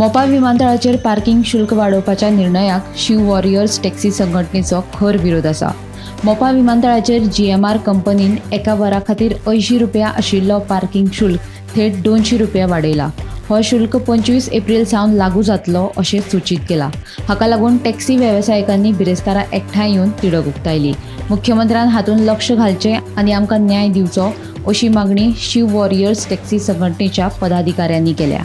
Mopa विमानतळाचेर parking शुल्क वाडोवपाच्या निर्णयाक शिव वॉरियर्स टॅक्सी संघटनेचो खर विरोध आसा. मोपा विमानतळाचेर जीएमआर कंपनीन एका वरा खातीर 80 रुपया आशिल्लो पार्किंग शुल्क थेट 200 रुपया वाडयला. हो शुल्क 25 एप्रील सावन लागू जातलो अशें सूचीत केलां. हाका लागून टॅक्सी वेवसायिकांनी बिरेस्तारा एकठांय येवन तिडक उक्तायली. मुख्यमंत्र्यान हातूंत लक्ष घालचें आनी आमकां न्याय दिवचो अशी मागणी शिव वॉरियर्स टॅक्सी संघटनेच्या पदाधिकाऱ्यांनी केल्या.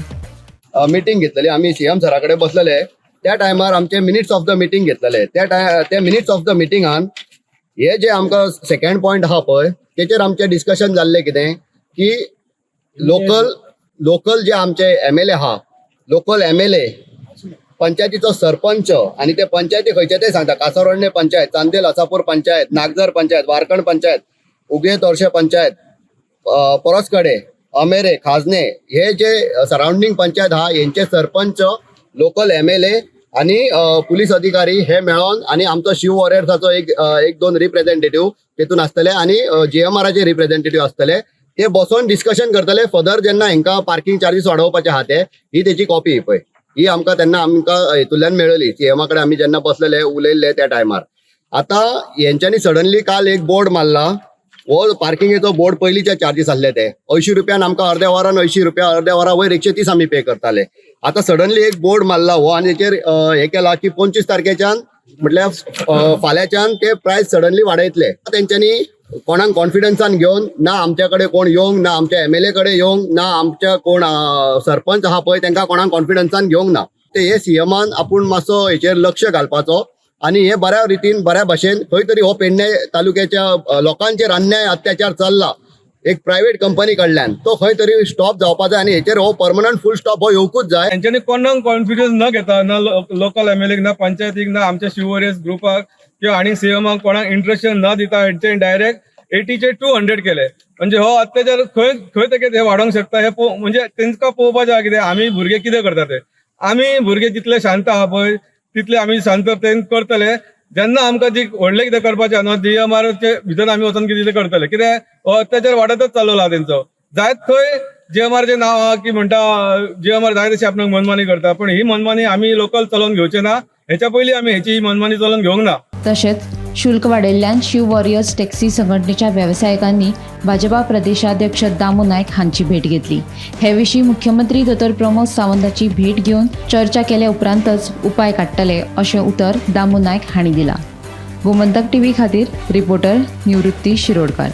मिटींग घेतलेली. आमी सीएम सरा कडेन बसलेले त्या टायमार आमचे मिनिट्स ऑफ the meeting घेतलेले. त्या मिनिट्स ऑफ the मिटिंगान हे जे आमकां सेकंड पॉयंट आहा पळय, तेचेर आमचें डिस्कशन जाल्लें कितें की लोकल लोकल जे आमचे एमएलए आहा, लोकल एमएलए, पंचायतीचो सरपंच आनी ते पंचायती खंयचे ते सांगता: कासारोडणे पंचायत, चांदेल असापूर पंचायत, नागझर पंचायत, वारकण पंचायत, उगे तोरशे पंचायत, परसकडे, अमेरे, खाजने, हे जे सराउंडिंग पंचायत आहा, हेंचे सरपंच, लोकल एमएलए आणि पुलीस अधिकारी हे मेळोन आणि आमचो शिव वॉरियर्साचो एक दोन रिप्रेझेंटेटिव्ह तेतून आसतले आणि जीएमआराचे रिप्रेझेंटेटिव्ह आसतले. ते बसोन डिस्कशन करतले फर्दर जेन्ना हेंकां पार्किंग चार्जीस वाडोवपाचे आहा ते. ही तेची कॉपी पळय, ही आमकां तेन्ना आमकां हेतूंतल्यान मेळ्ळी, सीएमा कडेन आमी जेन्ना बसलेले, उलयल्ले त्या टायमार. आतां हेंच्यांनी सडनली काल एक बोर्ड मारला. हो पार्किंगेचो बोर्ड, पयलींचे चार्जीस आसले ते 80 रुपयान आमकां अर्द्या वरान 80 रुपया, अर्द्या वरा वयर 130 आमी पे करताले. आतां सडनली एक बोर्ड मारला हो आनी तेचेर हे केला की 25 तारखेच्यान, म्हटल्यार फाल्यांच्यान ते प्रायस सडनली वाडयतले. तेंच्यांनी कोणाक कॉन्फिडन्सान घेवन ना आमच्या कडेन कोण येवंक ना, आमच्या एमएलए कडेन येवंक ना, आमच्या कोण सरपंच आहा पळय तेंकां कोणाक कॉन्फिडन्सान घेवंक ना. ते हे सीएमान आपूण मातसो हेचेर लक्ष घालपाचो आणि हे बऱ्या रितीन, बऱ्या भाशेन खंय तरी हो पेडणे तालुक्याच्या लोकांचेर अन्याय अत्याचार चल्ला एक प्रायव्हेट कंपनी कडल्यान, तो खंय तरी स्टॉप जावपा जाय आनी हेचेर हो परमनंट फुल स्टॉप हो येवकूच जाय. तेंच्यांनी कोणाक कॉन्फिडन्स न घेता, ना लोकल एमएलए, ना पंचायतीक, ना आमच्या शिव ग्रुपाक किंवा आनी सीएमाक कोणाक इंट्रस्ट न दिता हेंच्यांनी डायरेक्ट 80चे 200 केले. म्हणजे हो अत्याचार खंय खंय तेके हे वाडोवंक शकता हे म्हणजे तेंकां पळोवपाचें आहा कितें आमी भुरगे कितें करता ते. आमी भुरगे जितले शांत आहा पळय तितले आमी शांत ते करतले. जेन्ना आमकां जी व्हडलें कितें करपाचें आहा न्हू, जीएमआरचे भितर आमी वचोन कितें करतले. कितें हो अत्याचार वाडतच चाललो आहा तेंचो. जायत थंय जीएमआरचें नांव आहा की म्हणटा जीएमआर जाय तशी आपणाक मनमानी करता, पण ही मनमानी आमी लोकल चलोवन घेवचे ना. हेच्या पयलीं आमी हेची ही मनमानी चलोवन घेवंक ना. तशेंच शुल्क वाडयल्ल्यान शिव वॉरियर्स टॅक्सी संघटनेच्या वेवसायिकांनी भाजपा प्रदेशाध्यक्ष दामू नायक हांची भेट घेतली. हे विशीं मुख्यमंत्री दोतोर प्रमोद सावंताची भेट घेवन चर्चा केले उपरांतच उपाय काडटले अशें उतर दामू नायक हांणी दिलां. गोमंतक टीव्ही खातीर रिपोर्टर निवृत्ती शिरोडकर.